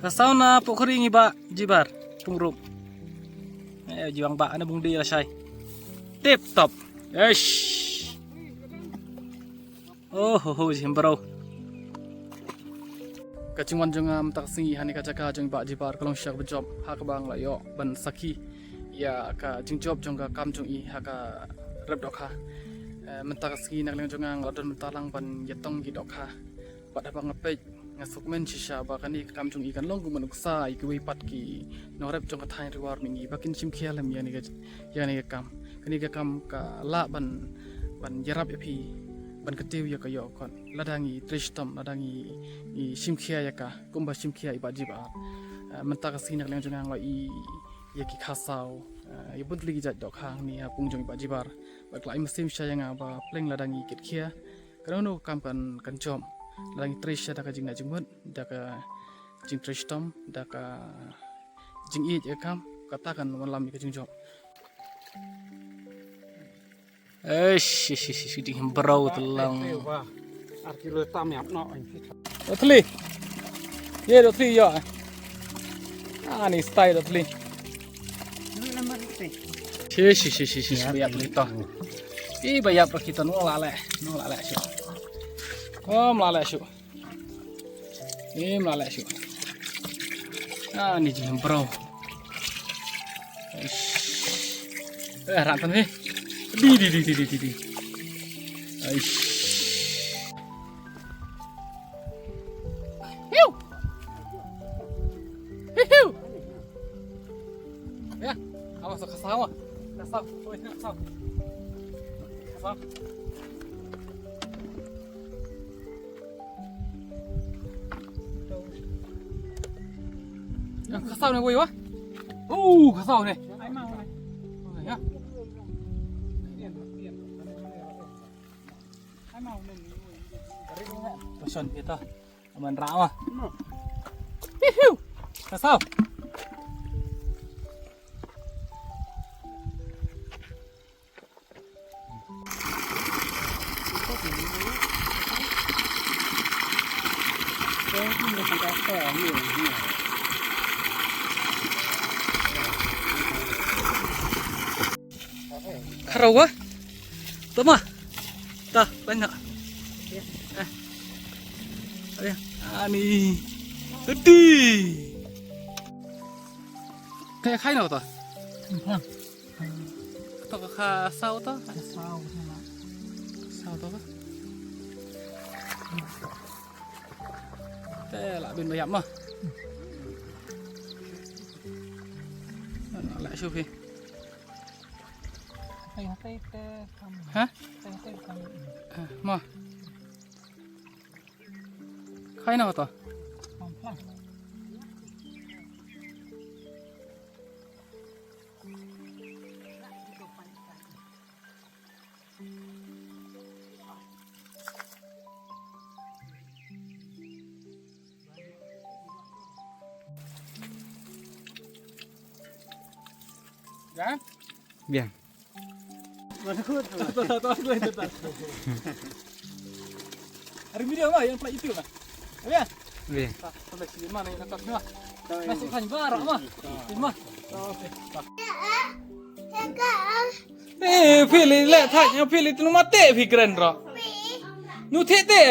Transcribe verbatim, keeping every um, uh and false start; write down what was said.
Ka saw na pukhri ngi ba jibar pungrup. Eh, jiwang ba ana bung di la shai. Tip top. Eish. Oh ho ho, jim bro. Ka jingwan jong nga mynta ka sngi ha kane ka jaka jong i Bah Jibar ka long sha kaba jop ha kaba nga la ïoh ban sakhi ïa ka jingjop jong ka kam jong i ha ka rep dohkha. Eh, mynta ka sngi na ka liang jong nga nga la don mynta lang ban ïatong ki dohkha. Bad haba nga peit nga sngewkmen shisha ba kane ka kam jong i kan long kum u nuksa ïa kiwei pat ki nongrep jong ka thaiñ Ri War Mihngi ba kin shim khia lem ïa kane ka, ïa kane ka kam. Kane ka kam ka lah ban, ban ïarap ïa phi ban kyntiew ïa ka ïoh kot lada ngi trei shitom, lada ngi, ngi shim khia ïa ka kumba shim khia i Bah Jibar. Eh, mynta ka sngi na ka liang jong nga nga la ïohi ïa ki khasaw, eh, ïa bun tylli ki jait dohkha hangne ha pung jong i Bah Jibar. Bad ka la ai mynsiem shisha ïa nga ba pleng lada ngi kit khia, kano kano ka kam kan, kan jop. Lada ngi trei shisha da ka jingleh jingmut, da ka jingtrei shitom, da ka jingïeit ïa ka kam, kata kan wanlam ïa ka jingjop. Eish, eish, eish, eish, ding bro, telang. Ar kilo tam ïap noh. Dotli. Ye, dotli, ya. Ah, ni style dotli. Shi, shi, shi, shi, shi, shi, ba ïap dotli to. Ih, ba ïap dotli to, nong la leh, nong la leh shuh. Nong la leh shuh. Ih, la leh shuh. Ah, ni jing bro. Eish. Eh, rat tan ni. Di, di, di, di, di, di, di. Eish. Hiu. Hiu. Ya, awas ka sawa. Ka sawa. Oi, ka sawa. Ka sawa. Ka saw ne wei wa? Oh, ka saw ne. Ya. Pasan kita. Aman rawa. Hiu. Ka saw. Kharawa. Tama. Ta, banyak. Eh. Ani. Tadi. Kayak kain apa ta? Ka saw to? Ka saw to? Ka saw to ka? Te la bin ba ïap ma. La shu phi. Ha? Ma. Khai na to. Biang. Hari video mah yang play itu mah. Ya. Biang. Sampai sini mana yang atas mah. Masih kan barak mah. Sini mah. Oke. Eh, phi leh thak, phi leh tu mate phi kren ro. Nu thik te.